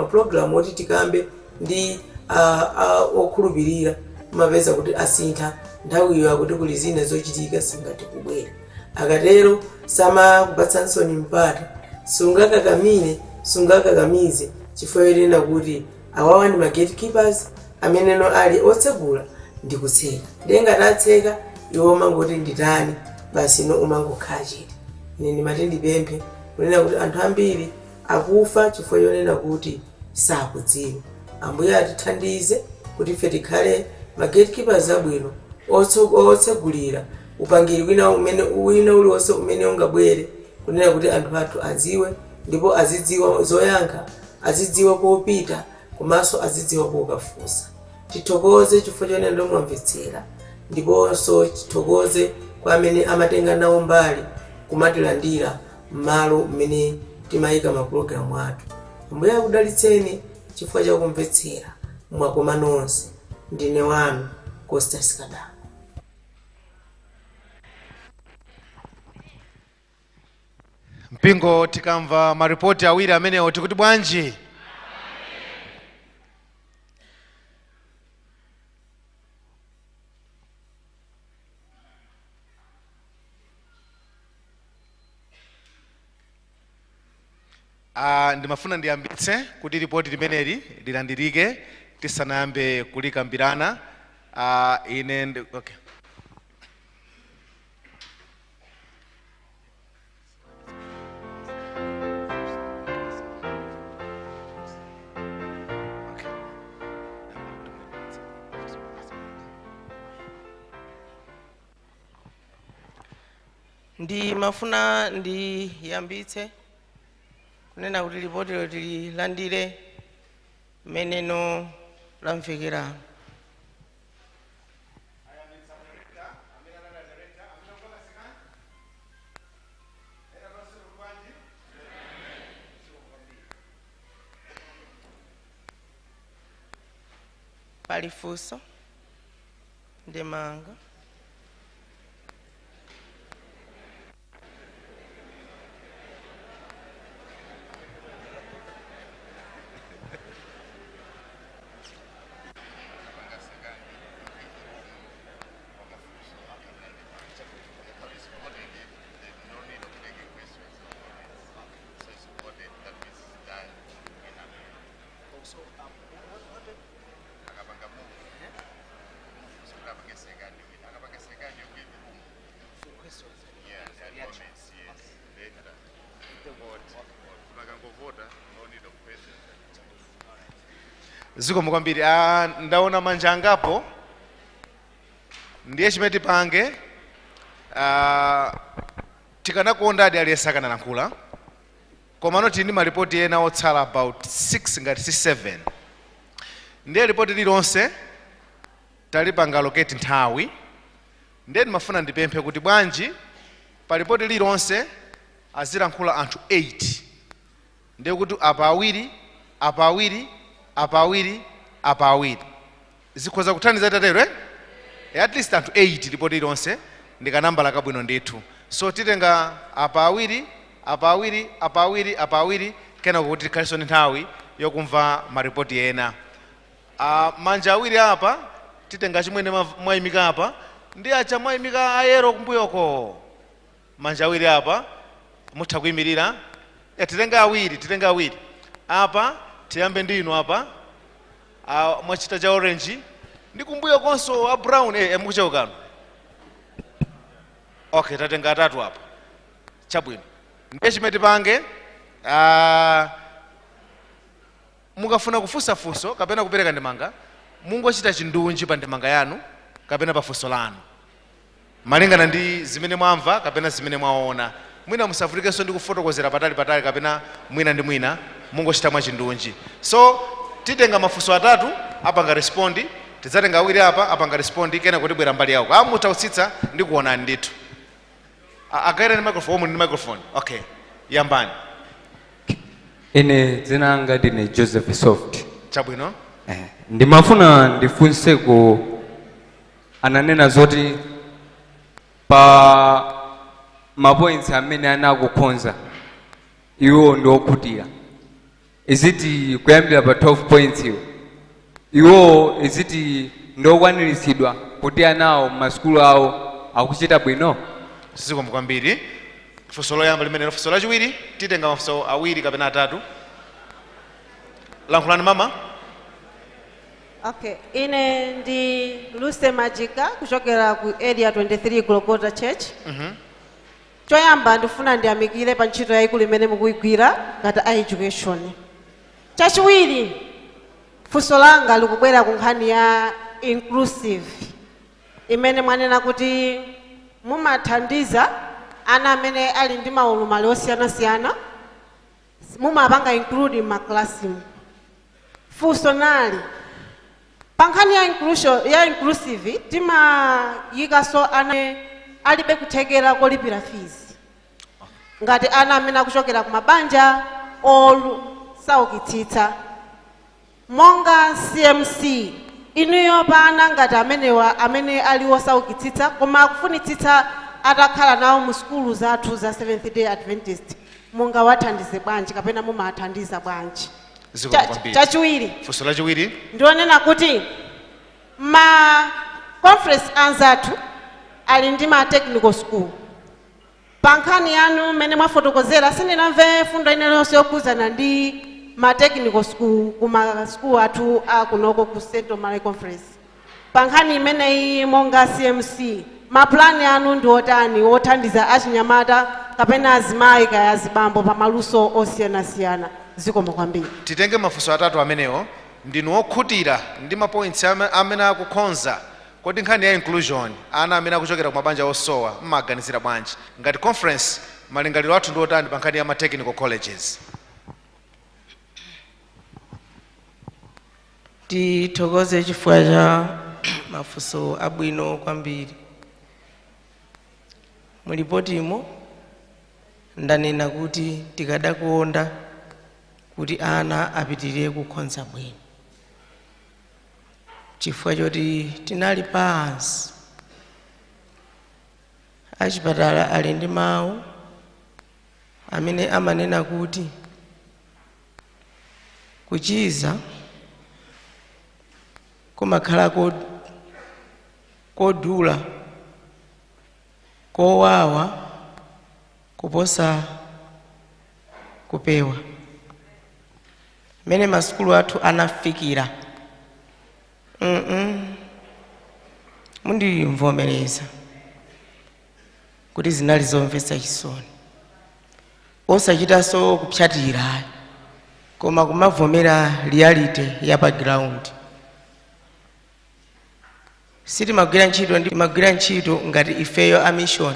Mapulogalamu oti tikambe ndi okhulupirira, mapeza kuti asintha nthawiyo, akuti kuli zina zochitika, singati kubwera. Akatero samakupatsansoni mpata, sungakakamire, sungakakamize, chifukwa chonena kuti awawa ndi ma gatekeepers ameneno ali otsegula ndi kutseka. Ndiye ngati atseka, iwo umangoti nditani? Basi, no, umangokhala chete. Ine ndimati ndipemphe kunena kuti anthu ambiri akufa chifukwa chonena kuti sakudziwa. Ambuye atithandize kuti ife tikhale ma gatekeepers abwino, otsegulira upangiri wina umene wina uliwonse umene ungabwere, kunena kuti anthu athu adziwe ndipo azidziwa zoyankha, azidziwa kopita, komanso azidziwa kokafunsa. Tithokoze chifukwa chonena ndi mwamvetsera, ndiponso tithokoze kwa amene amatenga nawo mbali kumatilandira m'malo mmene timayika mapulogalamu athu. Ambuye akudalitseni chifukwa chakumvetsera. Mwakoma nonse. Ndine wanu Costas Kadako. Mpingo, tikamva maripoti awiri amenewo tikuti bwanji? Ndimafuna ndiyambitse kuti ripoti limeneli lilandirike tisanayambe kulikambirana. Ine ndi, okay. Okay. Ndimafuna ndiyambitse kunena kuti lipotilo tililandire mmeneno lamvekerano. Pali funso, ndemanga? Zikomo kwambiri. Ndaona manja angapo, ndiye chimene tipange, tikanakonda adi aliyense akanalankhula, komano tili ndi malipoti ena otsala about 6 ngati si 7. Ndiye lipoti lilonse talipanga allocate nthawi. Ndiye ndimafuna ndipemphe kuti bwanji pa lipoti lilonse azilankhula anthu 8? Ndiye kuti apa awiri, apa awiri, apa awiri, apa awiri, zikhoza kuthandiza tatero, eh? At least anthu 8 lipoti lilonse ndikanambala kabwino ndithu. So titenga apa awiri, apa awiri, apa awiri, apa awiri, kenako kuti tikhalenso ndi nthawi yokumva maripoti ena. Manja awiri apa, titenga chimwene mwayimika apa ndi acha mwayimika ayero kumbuyoko. Manja awiri apa, mutha kuyimirira. Ya, titenga awiri, titenga awiri apa. Tiyambe ndi inu apa, mwachita cha orange ndi kumbuyo konso a brown, mukuchewukano. Okay, tatenga atatu apa. Chabwino, ndiye chimene tipange, mukafuna kufunsa funso kapena kupereka ndemanga, mungochita chindunji pa ndemanga yanu kapena pa funso lanu malingana ndi zimene mwamva kapena zimene mwaona. Mwina musavutikenso ndi kufotokozera patali patali kapena mwina ndi mwina, mungochita mwachindunji. So titenga mafunso atatu, apanga respond, tidzatenga awiri apa, apanga respond, kena kuti bwera mbali yawo. Mutha kutsitsa ndi kuonani ndithu. Akaira ndi microphone, omwe ndi microphone. Okay, yambani. Ine dzina langa ndine Joseph Soft. Chabwino. Ndimafuna ndifunseko, ananena zoti pa mapoints amene anakukhonza iwo ndi okhutira. Iziti kuyambira pa 12 points iwo iwowo iziti ndokwaniritsidwa kuti anawo m'masukulu awo akuchita bwino? Zikomo kwambiri. Funso loyamba limenelo. Funso lachiwiri, titenga mafunso awiri kapena atatu. Lankhulani, mama. Okay, ine ndi Luce Majika kuchokera ku Area 23 Golgotha Church. Choyamba ndifuna ndiyamikire pa ntchito yayikulu imene mukuyigwira ngati a education. Chachiwiri, funso langa likubwera ku nkhani ya inclusive imene mwanena kuti mumathandiza ana amene ali ndi maulumali osiyanasiyana, mumapanga include m'maklasimu. Funso nali pa nkhani ya inclusion, ya inclusive timayikanso ana alibe kuthekera kolipira fees, ngati ana amene akuchokera ku mabanja osaukitsitsa. Monga CMC, inuyo pa ana ngati amenewa amene ali osaukitsitsa koma akufunitsitsa atakhala nawo mu sukulu zathu za Seventh Day Adventist, mungawathandize bwanji kapena mumathandiza bwanji? Zikomo kwambiri. Chachiwiri, Funso lachiwiri. ndionena kuti ma conference anzathu ali ndi ma technical school. Pa nkhani yanu mmene mwafotokozera, sindinamve fundo ine yonse yokhuzana ndi ma technical school kuma school athu akunoko ku Central Malawi Conference. Pa nkhani imeneyi, monga CMC, mapulani anu ndi otani othandiza achinyamata kapena azimayi kaya azibambo pa maluso osiyanasiyana? Zikomo kwambiri. Titenge mafunso atatu amenewo. Ndinu okhutira ndi ma points amene akukhonza? Kodi nkhani ya inclusion, ana amene akuchokera ku mabanja osowa, mmaganizira bwanji ngati conference? Malingaliro athu ndi otani pa nkhani ya ma technical colleges? Tithokoze chifukwa cha mafunso abwino kwambiri. Mulipotimo ndanena kuti tikadakonda kuti ana apitirire kukhonza bwino chifukwa choti tinali pansi. Achipatala ali ndi mawu amene amanena kuti kuchiza kumakhala kodula, kowawa kuposa kupewa. Mmene masukulu athu anafikira, mundimvomereza kuti zinali zomvetsa chisoni, osachitanso kupyatira koma kumavomera reality ya pa ground. Sitimagwira ntchito ndi timagwira ntchito ngati ifeyo a mission.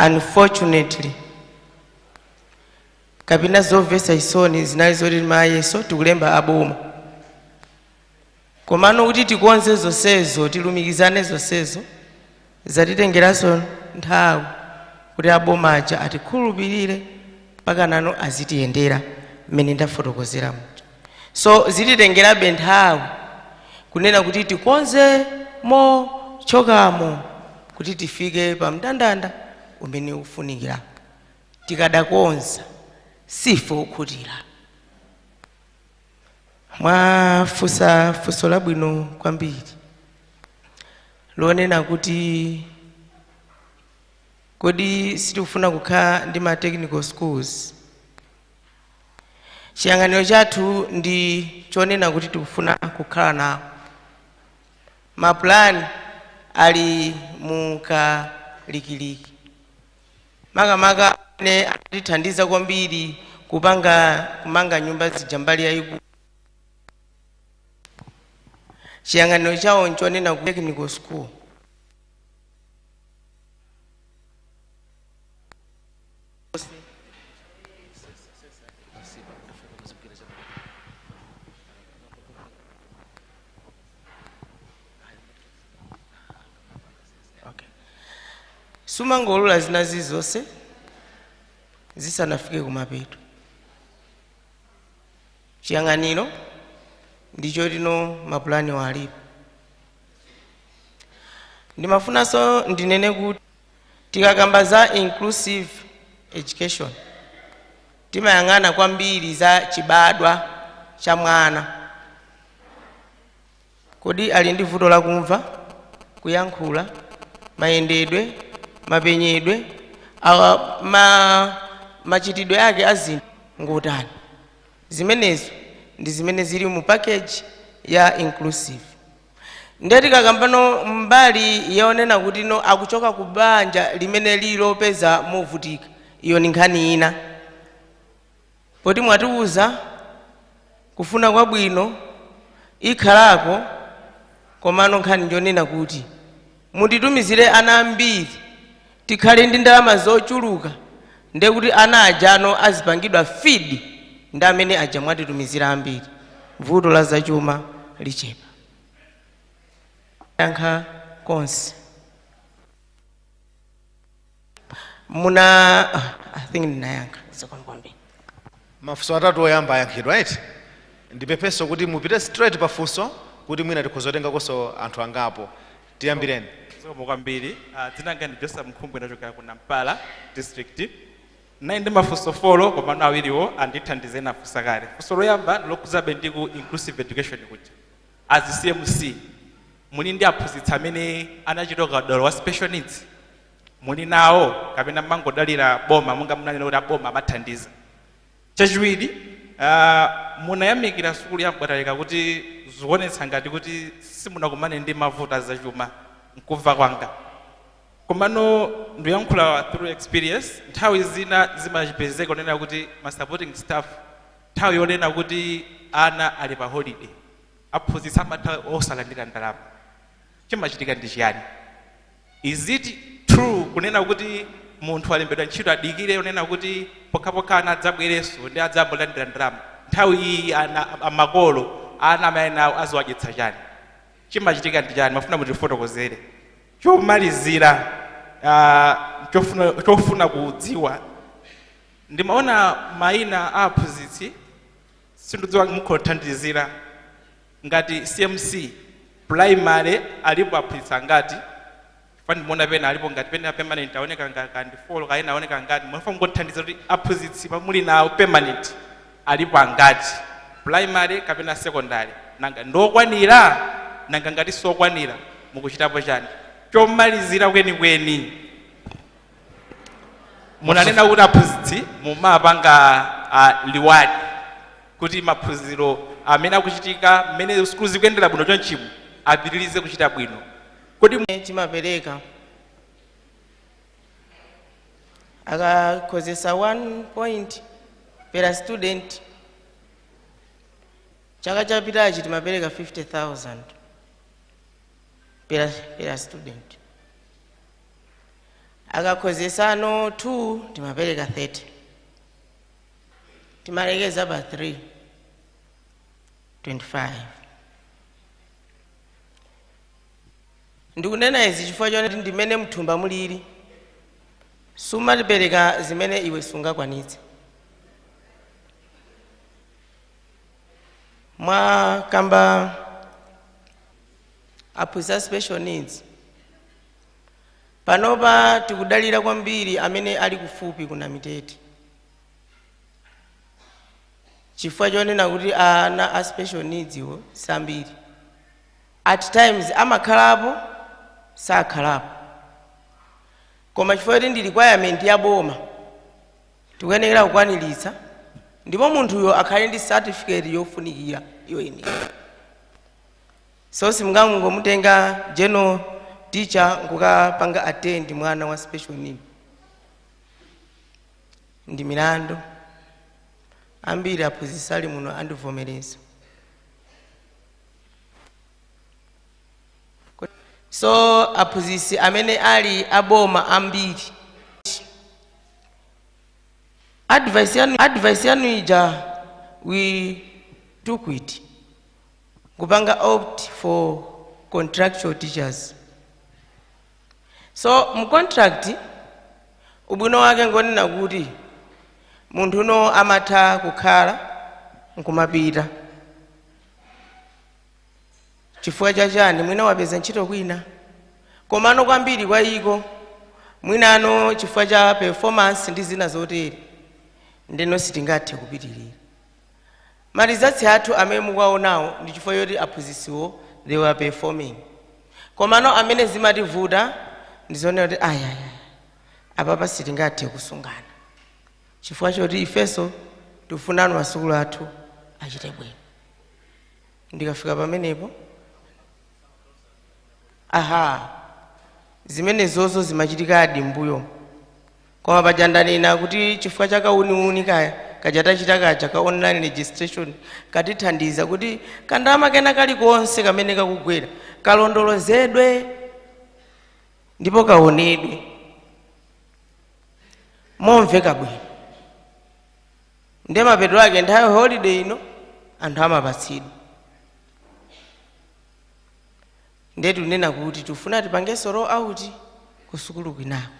Unfortunately kapena zomvetsa chisoni, zinali zoti mayeso tikulemba aboma, komano kuti tikonze zonsezo, tilumikizane zonsezo, zatitengeranso nthawi kuti aboma aja atikhulupirire mpaka nano azitiyendera mmene ndafotokozera muja. So zititengerabe nthawi kunena kuti tikonze mochokamo kuti tifike pa mndandanda umene ufunikira. Tikadakonza, sife okhutira. Mwafunsa funso labwino kwambiri lonena kuti kodi sitikufuna kukhala ndi ma technical schools? Chiyang'aniro chathu ndi chonena kuti tikufuna kukhala nawo. Mapulani ali mukalikiliki, makamaka amene atithandiza kwambiri kupanga kumanga nyumba zija mbali yayikulu. Chiyang'aniro chawo nchonena ku technical school. Okay. Sumangolula zina zizonse zisanafike kumapeto. Chiyang'aniro ndicho tino mapulani walipo. Ndimafunanso ndinene kuti tikakamba za inclusive education, Timayang'ana kwambiri za chibadwa cha mwana. Kodi ali ndi vuto lakumva, kuyankhula, mayendedwe, mapenyedwe, awa, machitidwe ake a zinthu ngotani? Zimenezo ndi zimene zili mu package ya inclusive. Ndiye tikakambano mbali yonena kuti no, akuchoka ku banja limene lilopeza movutika, iyo ni nkhani ina. Poti mwatiuza kufuna kwabwino ikhalako, komano nkhani njonena kuti mutitumizire ana ambiri, tikhale ndi ndalama zochuluka, ndiye kuti ana ajano azipangidwa feed ndi amene aja mwatitumizira ambiri, vuto la zachuma lichepa. Yankha konse muna, I think ndinayankha. Zikomo kwambiri. Mafunso atatu oyamba ayankhidwa, right? Ndipemphenso kuti mupite straight pafunso, kuti mwina tikhoza kutengakonso anthu angapo. Tiyambireni. Zikomo kwambiri. Dzina langa ndi Joseph Mkhumbwe, ndachokera ku Nampala District. Nayi ndi mafunso 4, komano awiriwo andithandize nafunsa kale. Funso loyamba ndilokhuzabe ndi ku inclusive education kuja. As CMC, muli ndi aphunzitsi amene anachita ukadaulo wa special needs? Muli nawo kapena mangodalira boma, monga munanena kuti aboma amathandiza? Chachiwiri, munayamikira sukulu ya Mbwatalika kuti zikuonetsa ngati kuti simunakumane ndi mavuto azachuma, nkumva kwanga. Komano ndiyankhula through experience, nthawi zina zimachipezeka kunena kuti ma supporting staff, nthawi yonena kuti ana ali pa holiday, aphunzitsi amatha osalandira ndalama. Chimachitika ndi chiyani? Is it true kunena kuti munthu alembedwa ntchito adikire kunena kuti pokhapokha ana adzabwerenso ndi adzambolandira ndalama? Nthawi iyi ana amakolo ana amene awo aziwadyetsa chani? Chimachitika ndi chani? Mafuna mutifotokozere. Chomalizira, chofuna kudziwa, ndimaona mayina a aphunzitsi, sindidziwa mukhothandizira ngati CMC primary alipo aphunzitsi angati? Fani ndimaona pena alipo ngati pena permanent aoneka ngati 4, kaena aoneka ngati. Mufuna mungothandiza kuti aphunzitsi pamuli nawo permanent alipo angati, primary kapena secondary? Nanga ndokwanira? Nanga ngati sokwanira, mukuchitapo chani? Chomalizira kwenikweni, munanena kuti aphunzitsi mumapanga reward kuti maphunziro amene akuchitika mmene sukulu zikuyendera bwino chonchimo apitirize kuchita bwino. Kodi timapereka akakhozesa 1 point per student. Chaka chapitachi timapereka 50,000 per student. Akakhozesano 2, timapereka 30, timalekeza pa 3, 25. Ndikunena izi chifukwa choti ndimene mthumba mulili, sumatipereka zimene iwe sungakwanitse. Mwakamba aphunzitsi special needs, panopa tikudalira kwambiri amene ali kufupi kuna Mitete, chifukwa chonena kuti ana a special needs iwo sambiri. At times amakhalapo, sakhalapo, koma chifukwa choti ndi requirement ya boma, tikuyenekera kukwaniritsa, ndipo munthuyo akhale ndi certificate yofunikira yoyenera. So simungangomutenga general teacher nkukapanga attend mwana wa special need, ndi milandu. Ambiri aphunzitsi ali muno andivomereza. So aphunzitsi amene ali aboma ambiri, advice yanu ija we took it, kupanga opt for contractual teachers. So mu contract, ubwino wake ngonena kuti munthu uno amatha kukhala nkumapita chifukwa chachani? Mwina wapeza ntchito kwina, komano kwambiri kwa iko mwinano chifukwa cha performance ndi zina zotere. Ndeno sitingathe kupitirira. Ma results athu amene mukuwaonawo ndi chifukwa choti aphunzitsiwo, they were performing. Komano amene zimativuta ndizoonera kuti ayaya, apapa sitingathe kusungana chifukwa choti ifenso tifunano masukulu athu achite bwino. Ndikafika pamenepo, aha, zimenezozo zimachitikadi mbuyo, koma paja ndanena kuti chifukwa cha kauniuni kaya kaja tachita kaja ka online registration katithandiza kuti kandalama kena kalikonse kamene kakugwera kalondolozedwe ndipo kaonedwe momveka bwino. Ndiye mapeto ake nthawi holiday ino anthu amapatsidwa. Ndiye tunena kuti tifuna tipangenso roll out ku sukulu kwinako.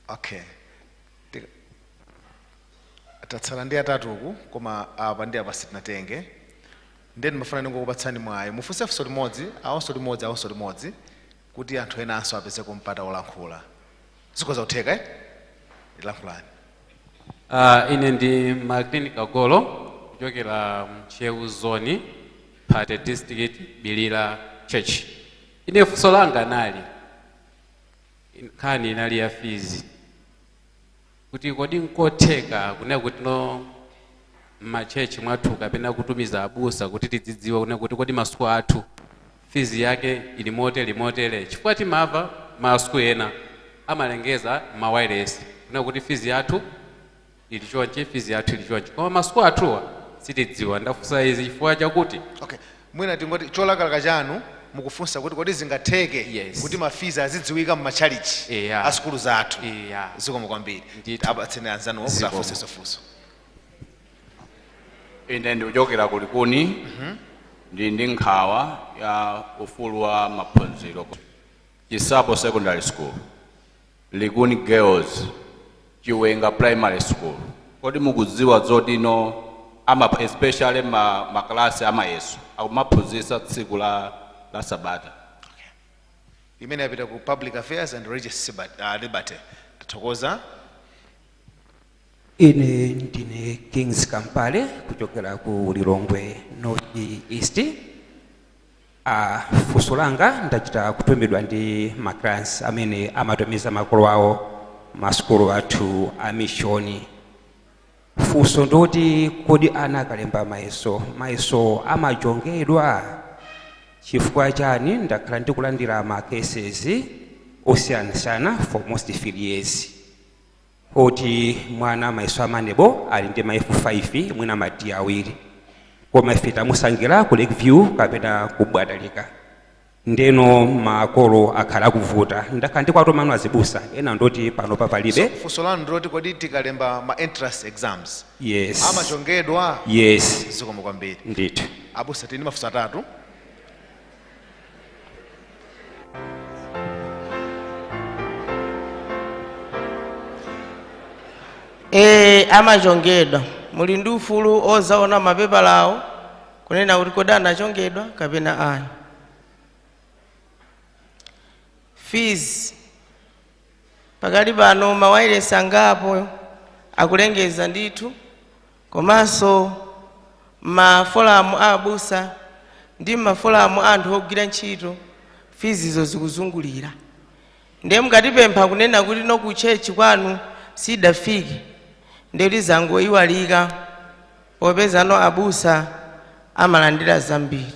Okay, tatsala ndi atatu uku, koma apa ndi apa sitinatenge. Ndiye ndimafuna ndingokupatsani mwayi mufunse funso limodzi, awonso limodzi, awonso limodzi, kuti anthu enanso apeze kumpata wolankhula. Zikhoza kutheka, eh? Lankhulani. Ine ndi Martin Kagolo kuchokera Mcheu Zone, Phate District, Bilira Church. Ine funso langa nali nkhani inali ya fees, kuti kodi nkotheka kunena kuti no m'ma church mwathu kapena kutumiza abusa kuti tidzidziwa kunena kuti kodi masuku athu fees yake ili motere motere, chifukwa timamva masuku ena amalengeza ma wireless kunena kuti fees yathu ili chonchi, fees yathu ili chonchi, koma masuku athuwa sitidziwa. Ndafunsa izi chifukwa chakuti Okay, mwina tingoti cholakalaka chanu mukufunsa kuti kodi zingatheke Yes. kuti ma fees azidziwika m'matchalichi a sukulu zathu? Yeah. Zikomo kwambiri. Ndithu. Apatseni anzanuwo kuti Zikomo. afunsenso funso. Ine ndikuchokera kulikuni, ndi nkhawa ya ufulu wa maphunziro. Chisapo Secondary School, Likuni Girls, Chiwenga Primary School, kodi mukudziwa zoti no ama especially ma maklasi amayeso akumaphunzitsa tsiku la sabata? Imene yapita ku Public Affairs and Religious Liberty. Tathokoza. Ine ndine Kings Kampale kuchokera ku Lilongwe North East. Funso langa ndachita kutumidwa ndi ma clients amene amatumiza makolo awo masukulu athu a mishoni. Funso ndoti kodi ana akalemba mayeso, mayeso amachongedwa chifukwa chani? Ndakhala ndikulandira ma cases osiyanasiyana for most 3 years oti mwana mayeso a MANEB ali ndi ma F5, mwina ma D awiri, koma ife tamusangira ku Lakeview kapena ku Bwadalika, ndeno makolo akhala akuvuta. Ndakhala ndikuwatumano azibusa ena ndoti pano papalibe. So, funso lanu ndiloti kodi tikalemba ma entrance exams Yes. amachongedwa? Yes. Zikomo kwambiri. Ndithu. Abusa, tini mafunso atatu. Amachongedwa. Muli ndi ufulu ozaona mapepala awo kunena kuti kodi anachongedwa kapena ayi. Fees, pakali pano mawayilesi angapo akulengeza ndithu, komanso ma forum a abusa ndi ma forum a anthu ogwira ntchito, fees zo zikuzungulira. Ndiye mukatipempha kunena kuti no ku church kwanu sidafike, ndeti zangoyiwalika, popeza no abusa amalandira zambiri.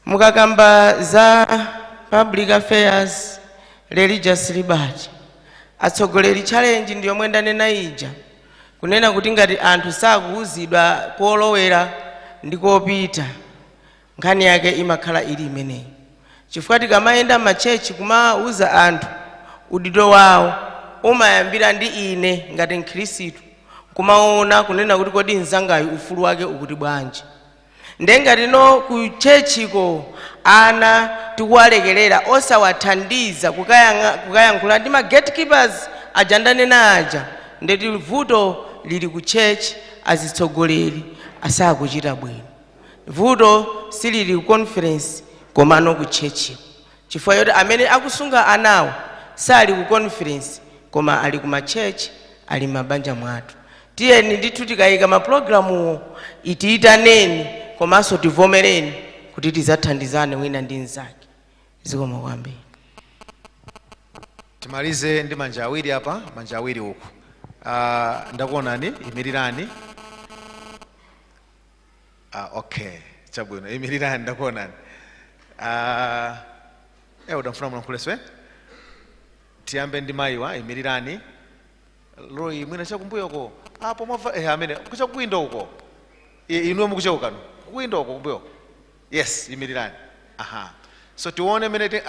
Mukakamba za public affairs, religious liberty, atsogoleri, challenge ndi yomwe ndanena ija, kunena kuti ngati anthu sakuwuzidwa kolowera ndi kopita, nkhani yake imakhala ili imeneyi, chifukwa tikamayenda ma church kumawuza anthu udindo wawo, umayambira ndi ine ngati mkhristu kumaona kunena kuti kodi mzangayu ufulu wake ukuti bwanji. Ndiye no ku church ko ana tikuwalekerera osawathandiza kukayankhula ndi ma gatekeepers aja ndanena aja, ndeti vuto lili ku church, azitsogoleri asakuchita bwino. Vuto silili ku conference, komano ku church, chifukwa Chifukwa choti amene akusunga anawo sali ku conference, koma ali ku machurch, ali m'mabanja mwathu. Tiyeni ndithu tikayika mapulogalamuwo, itiyitaneni komanso tivomereni kuti tidzathandizane wina ndi mnzake. Zikomo kwambiri. Timalize ndi manja awiri apa, manja awiri uku. Ndakuonani, imirirani. Okay, chabwino, imirirani, ndakuonani. Udamfuna mulankhuleswe. Tiyambe ndi mayiwa, imirirani. Roy, mwina chakumbuyoko apo mwava amene kuchakuwindo uko. Inuwe mukucheukano kuwindo uko kumbuyoko. Yes, imirirani. Aha, so tione mene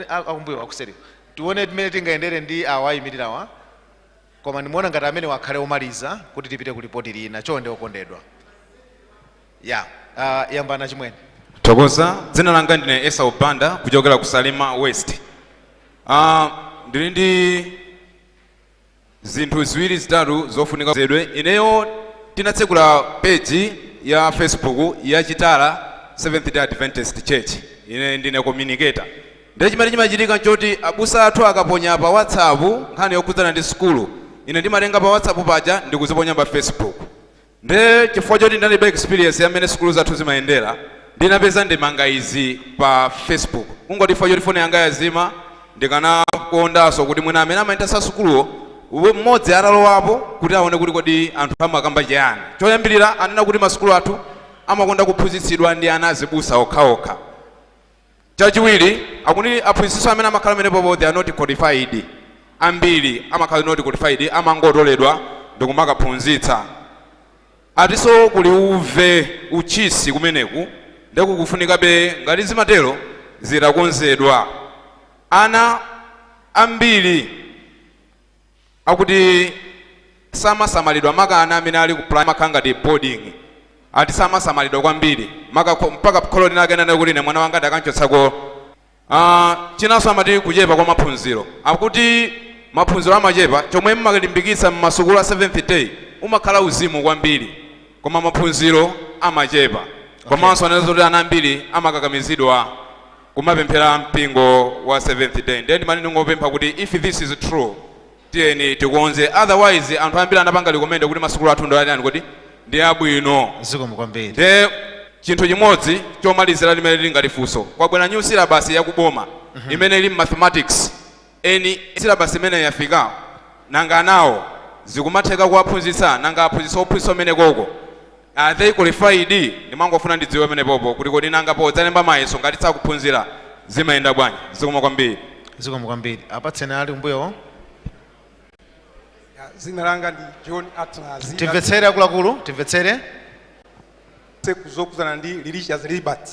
akumbuyo akuseri, tione mene tingayendere ndi awa ayimirirawa, koma ndimuona ngati amene wakhale omaliza kuti tipite ku lipoti lina. Chonde okondedwa ya yambana chimwene. Thokoza. Dzina langa ndine Esau Banda kuchokera ku Salima West. Ndili ndi zinthu ziwiri zitatu zofunika zedwe. Ineyo tinatsekula page ya Facebook ya Chitala Seventh Day Adventist Church. Ine ndine communicator. Ndiye chimene chimachitika nchoti abusa athu akaponya pa WhatsApp nkhani yokhudzana ndi sukulu, ine ndimatenga pa WhatsApp paja ndikuziponya pa Facebook. Nde chifukwa choti ndalibe experience yamene sukulu zathu zimayendera, ndinapeza ndemanga izi pa Facebook. Kungoti chifukwa choti foni yanga yazima, ndikanakondanso kuti mwina amene amayenda sa sukuluwo mmodzi atalowapo kuti aone kuti kodi anthu amakamba chiyani. Choyambirira, anena kuti masukulu athu amakonda kuphunzitsidwa ndi ana azibusa okhaokha. Chachiwiri, akuti aphunzitsi amene amakhala amenepopo, they are not qualified. Ambiri amakhala not qualified, amangotoledwa ndikumakaphunzitsa. Atinso kuli uve, uchisi kumeneku, ndekukufunikabe ngati zimatero zitakonzedwa. Ana ambiri akuti samasamalidwa, maka ana amene ali ku primary, amakhala ngati boarding, ati samasamalidwa kwambiri, maka mpaka kholo linake nane kuti ine mwana wanga ndakanchotsako. Chinanso amati kuchepa kwa maphunziro. Akuti maphunziro amachepa. Chomwe mmalimbikitsa mmasukulu a Seventh Day umakhala uzimu kwambiri, koma maphunziro amachepa. Komanso anena kuti ana ambiri amakakamizidwa kumapemphera mpingo wa Seventh Day. Ndiye ndimati ndingopempha kuti if this is true, tiyeni tikonze. Otherwise anthu ambiri anapanga recommend kuti masukulu athu ndo kuti ndi abwino. Zikomo kwambiri. Ndiye chinthu chimodzi chomalizira limene lili ngati funso: kwabwera new syllabus yakuboma imene ili mathematics. Eni syllabus imene yafika, nanga nawo zikumatheka kuwaphunzitsa? Nanga aphunzitsa ophunzitsa amene koko, are they qualified? Ndimangofuna ndidziwe pamenepopo kuti kodi nanga podzalemba mayeso ngati sakuphunzira zimayenda bwanji? Zikomo kwambiri. Zikomo kwambiri. Apatseni ali kumbuyowo. Dzina langa ndi John Atlas. Timvetsere akuluakulu, timvetsere. Kuzokuzana ndi religious liberty.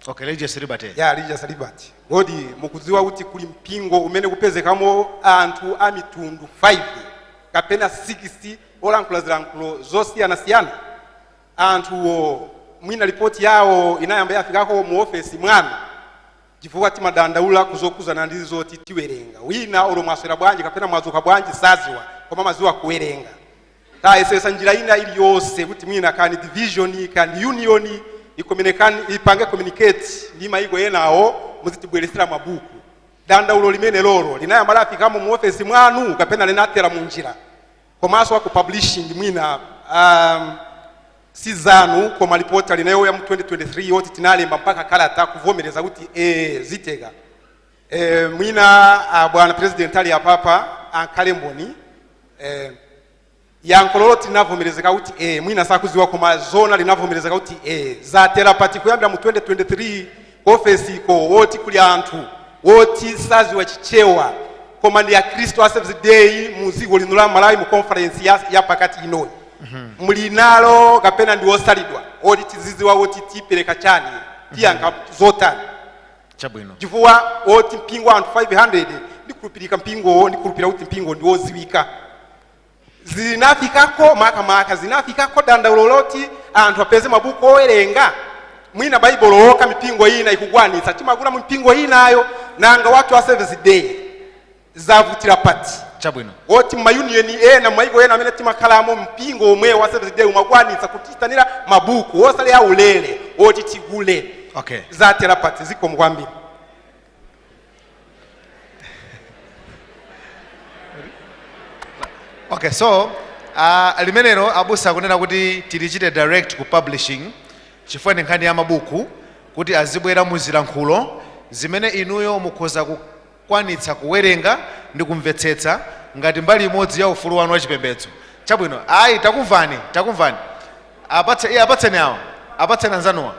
Okay, religious liberty. Ya, religious liberty. Kodi mukudziwa kuti kuli mpingo umene kupezekamo anthu a mitundu 5 kapena 6 olankhula zilankhulo zosiyanasiyana? Anthuwo mwina ripoti yawo inayamba yafikako mu ofesi mwanu? Chifukwa timadandaula kuzokuzana ndi zoti tiwerenga, wina olo mwaswera bwanji kapena mwadzuka bwanji saziwa, koma maziwa kuwerenga. Tayesesa njira ina iliyonse kuti mwina kani division kani union ipange communicate ndi maiko enawo, muzitibweresera mabuku. Dandaulo limene lolo linayamba lafikamo mu ofesi mwanu kapena linatera mu njira? Komanso aku publishing, mwina si zanu, koma ripoti alinayo ya mu 2023 yoti tinalemba mpaka kalata kuvomereza kuti ziteka. Mwina bwana president ali apapa ankhale mboni. Yankho lolo tinavomerezeka kuti mwina sakuziwa, koma zona linavomerezeka kuti zatera pati kuyambira mu 2023 ku ofesi iko, woti kuli anthu woti saziwa Chichewa koma ndi akhristu a Seventh Day mu dziko lino la Malawi, mu conference ya pakati inoyi muli nalo kapena ndi osalidwa, oti tiziziwa woti tipereka chani, tiyankha zotani? Chabwino. Chifukwa oti mpingo anthu 500, ndikhulupirika mpingowo, ndikhulupirira kuti mpingo ndi woziwika. Zinafikako, makamaka zinafikako dandaulo loti anthu apeze mabuku owerenga, mwina Baibulo okha mipingo ina ikukwanitsa, timagula mu mpingo inayo. Nanga watu a Seventh Day zavutira pati? Chabwino. Woti mumayunion ena, mumaiko ena amene timakhalamo, mpingo omwe wa Seventh Day umakwanitsa kutitanira mabuku osale aulere oti tigule. Okay. Zatera pati? Zikomo kwambiri. Okay, so limenelo abusa akunena kuti tilichite direct ku publishing, chifukwa ndi nkhani ya mabuku, kuti azibwera muzilankhulo zimene inuyo mukhoza kukwanitsa kuwerenga ndi kumvetsetsa ngati mbali imodzi ya ufulu wanu wachipembedzo. Chabwino, ayi, takumvani, takumvani. Apatse, iye, apatseni awa, apatseni anzanuwa.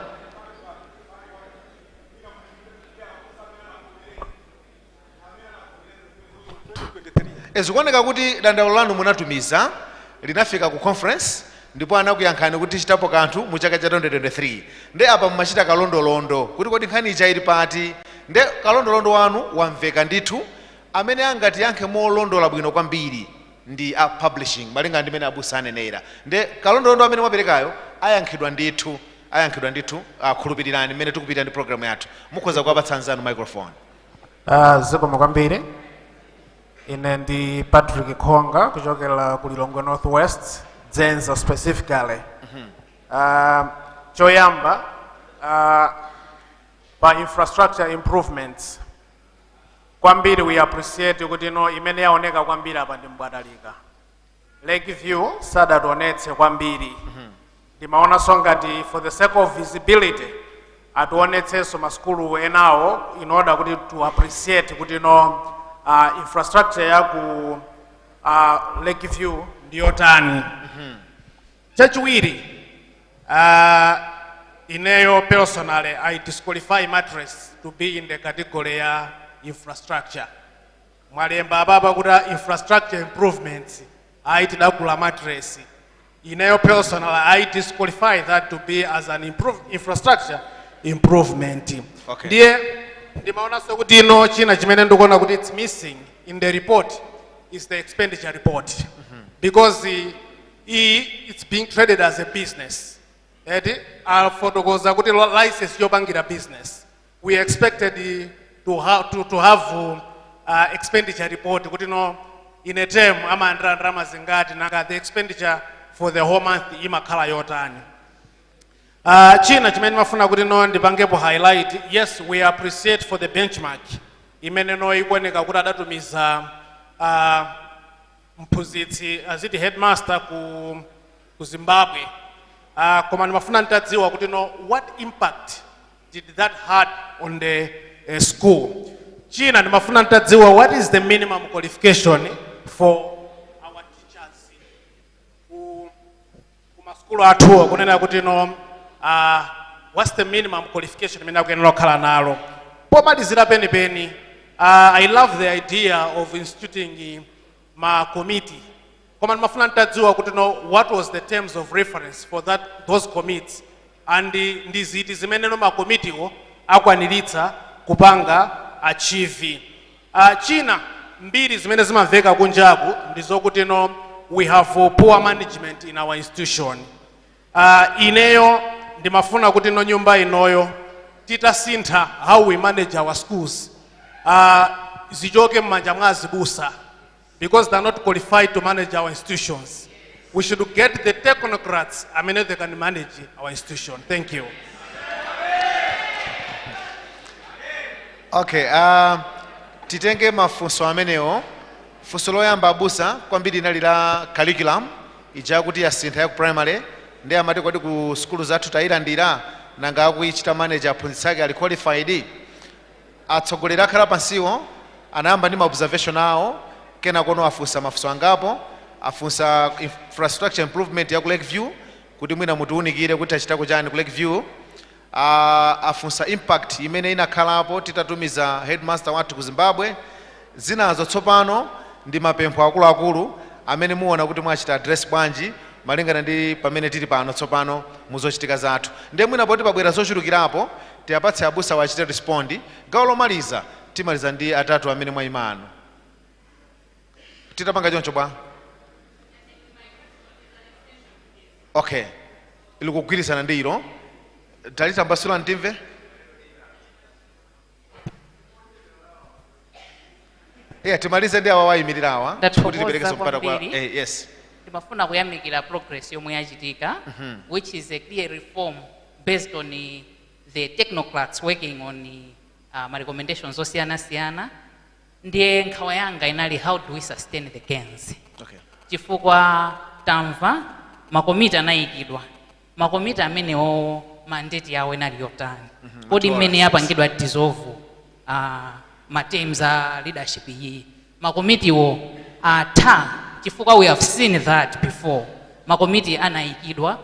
Zikuoneka kuti dandaulo lanu munatumiza, linafika ku conference, ndipo anakuyankhani kuti chitapo kanthu mu chaka cha 2023. Nde apa mumachita kalondolondo kuti kodi nkhani ija ili pati? Nde kalondolondo wanu wamveka ndithu. Amene angatiyankhe molondola bwino kwambiri ndi a publishing, malinga ndi mmene abusa anenera. Nde kalondolondo amene mwaperekayo ayankhidwa ndithu, ayankhidwa ndithu, akhulupirirani. Mmene tikupita ndi program yathu, mukhoza kuwapatsa anzanu microphone. Zikomo kwambiri. Ine ndi Patrick Khonga kuchokera ku Lilongwe North West, Dzenza specifically. Choyamba, pa infrastructure improvements, kwambiri we appreciate kuti no imene yaoneka kwambiri apa ndi Mbwatalika. Lake View sadationetse kwambiri. Ndimaonanso ngati for the sake of visibility ationetsenso masukulu enawo in order kuti to appreciate kuti no infrastructure ya ku Lake View ndiyotani. Chachiwiri, ineyo personally I disqualify mattress to be in the category ya infrastructure. Mwalemba apapa kuti infrastructure improvements, ayi, tidagula mattress. Ineyo personally I disqualify that to be as an infrastructure improvement. Ndiye ndimaonanso kuti ino china chimene ndikuona kuti it's missing in the report is the expenditure report, because iyi it's being traded as a business, eti? Afotokoza kuti license yopangira business. We expected to have expenditure report kuti no in a term amalandira ndalama zingati, nanga the expenditure for the whole month imakhala yotani. China chimene mafuna kuti no ndipangepo highlight, yes, we appreciate for the benchmark imene no ikuoneka kuti adatumiza mphunzitsi, aziti headmaster, ku Zimbabwe, koma ndimafuna nditadziwa kuti no what impact did that had on the school. China ndimafuna nditadziwa, what is the minimum qualification for our teachers ku masukulu athuwa, kunena kuti no what's the minimum qualification imene akuyenera kukhala nalo? Pomalizira penipeni, I love the idea of instituting ma committee, koma ndimafuna nditadziwa kuti no what was the terms of reference for those committees, and ndi ziti zimene no makomitiwo akwaniritsa kupanga achieve. China, mbiri zimene zimamveka kunjaku ndi zokuti no we have poor management in our institution. Ineyo ndimafuna kuti no nyumba inoyo titasintha how we manage our schools, zichoke m'manja mwa azibusa, because they're not qualified to manage our institutions. We should get the technocrats amene they can manage our institution. Thank you. Okay, titenge mafunso amenewo. Funso loyamba, abusa, kwambiri inali la curriculum ija kuti yasintha ya ku primary, ndi amati kodi ku sukulu zathu tayilandira? Nanga akuichita manage aphunzitsi ake ali qualified? Atsogoleri akhala pansiwo anayamba ndi ma observation awo, kena kono afunsa mafunso angapo. Afunsa infrastructure improvement ya ku Lake View, kuti mwina mutiunikire kuti achitako chani ku Lake View. Afunsa impact imene inakhalapo titatumiza headmaster wathu ku Zimbabwe. Zinazo tsopano ndi mapempho akuluakulu amene muona kuti mwachita address bwanji malingana ndi pamene tili pano tsopano muzochitika zathu. Ndiye mwina poti pabwera zochulukirapo, tiyapatse abusa wachite respond. Gawo lomaliza timaliza ndi atatu amene mwayimano. Titapanga choncho bwa? Okay, likugwirizana ndi ilo, talitambasula ntimve. Yeah, timalize ndi awa wayimirira awa kuti Ndathokoza tiperekenso mpata kwa kwambiri. Yes. Ndimafuna kuyamikira progress yomwe yachitika, which is a clear reform based on the technocrats working on ma recommendations osiyanasiyana. Ndiye nkhawa yanga inali, how do we sustain the gains? Chifukwa tamva makomiti anayikidwa, makomiti amenewo mandate yawo inali yotani? Kodi mmene yapangidwa dissolve ma terms a leadership iyi, makomitiwo atha? Chifukwa we have seen that before, makomiti anayikidwa,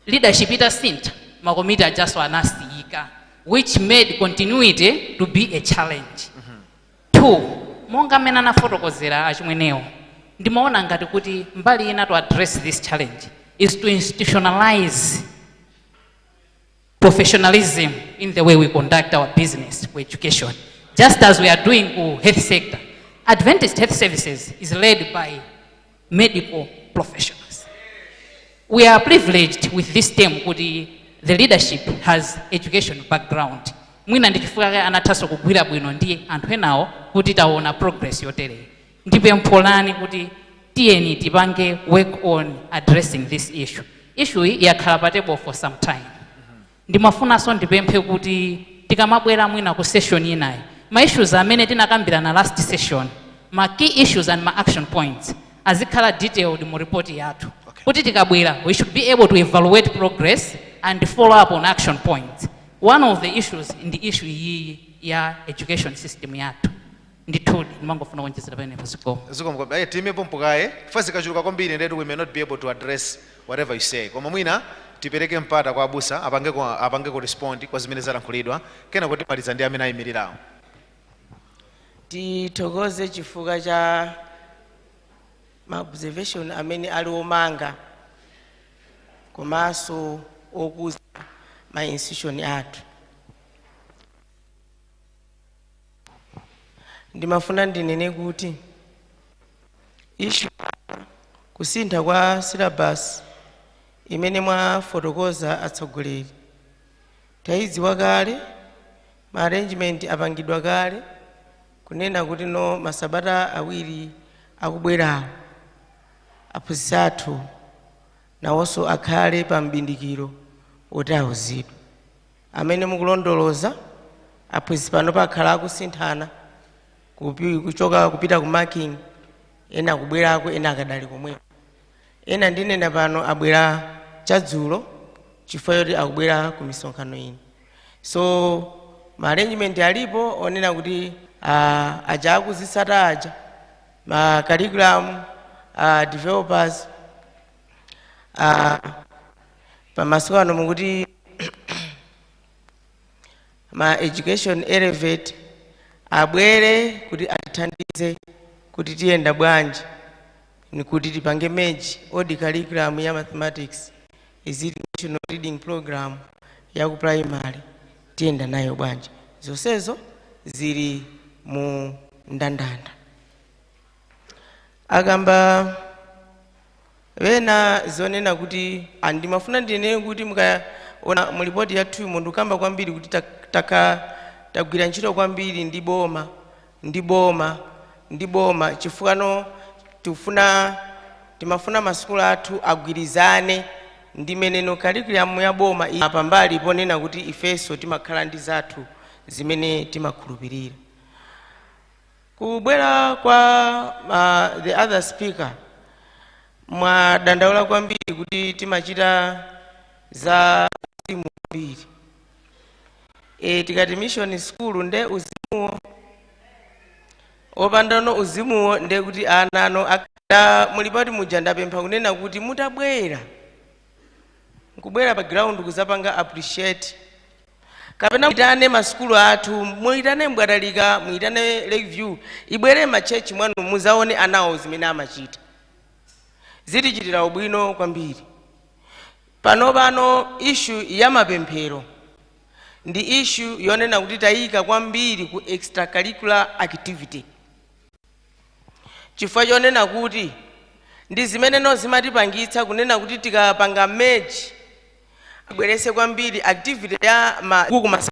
leadership itasintha, makomiti ajaso anasiyika, which made continuity to be a challenge. Two, monga mmene anafotokozera achimwenewo, ndimaona ngati kuti mbali ina to address this challenge is to institutionalize professionalism in the way we conduct our business for education, just as we are doing ku health sector. Adventist Health Services is led by medical professionals. We are privileged with this term kuti the leadership has education background. Mwina ndi chifukwa chake anathanso kugwira bwino ndi anthu enawo kuti taona progress yotereyi. Ndipempho lani kuti tiyeni tipange work on addressing this issue. Issue iyi yakhala pa table for some time. Ndimafunanso ndipemphe kuti tikamabwera mwina ku session inayi, ma issues amene tinakambirana last session, ma key issues and ma action points, azikhala detailed mu report yathu, kuti tikabwera we should be able to evaluate progress and follow up on action points. One of the issues ndi issue iyi ya education system yathu. Ndithudi ndimangofuna kuonjezera pamenepo. Zikomo. Zikomo. Tiimepo mpukaye chifukwa zikachuluka kwambiri ndetu we may not be able to address whatever you say. Koma mwina tipereke mpata kwa abusa apangeko respond kwa zimene zalankhulidwa, kena kuti maliza ndi amene ayimirirawo. Tithokoze chifukwa cha ma observation amene ali omanga komanso okuza ma institution athu. Ndimafuna ndinene kuti issue kusintha kwa syllabus imene mwafotokoza atsogoleri tayidziwa kale, ma arrangement apangidwa kale, kunena kuti no masabata 2 akubwerawo aphunzitsi athu nawonso akhale pa mbindikiro oti awuzidwe. Amene mukulondoloza aphunzitsi pano pakhala akusinthana kuchoka kupita ku marking, ena akubwerako, ena akadali komweko, ena ndinena pano abwera chadzulo chifukwa choti akubwera ku misonkhano ino. So ma arrangement alipo onena kuti aja akuzitsata aja ma curriculum developers, pamasiku ano mukuti ma education elevate abwere kuti atithandize kuti tiyenda bwanji, ni kuti tipange merge old curriculum ya mathematics izili national reading program ya ku primary, tiyenda nayo bwanji. Zonsezo zili mu ndandanda. Akamba wena zonena kuti andimafuna ndinene kuti mukaona mu ripoti yathu munthu kamba kwambiri kuti tagwira ntchito kwambiri ndi boma, ndi boma, ndi boma, chifukwa timafuna masukulu athu agwirizane ndi meneno curriculum ya boma pambali ponena kuti ifenso timakhala ndi zathu zimene timakhulupirira. Kubwera kwa the other speaker, mwadandaula kwambiri kuti timachita za uzimu kwambiri. Tikati mission school nde uzimuwo, opandano uzimuwo nde kuti ana ano mulipoti muja ndapempha kunena kuti mutabwera nkubwera pa ground kuzapanga appreciate, kapena muitane masukulu athu, muitane Mbwatalika, muitane Lakeview, ibwere ma church mwanu muzaone anawo zimene amachita, zitichitira ubwino kwambiri. Pano pano issue ya mapemphero ndi issue yonena kuti tayika kwambiri ku extracurricular activity, chifukwa chonena kuti ndi zimeneno zimatipangitsa kunena kuti tikapanga merge abwerese kwambiri activity ya ma kuku.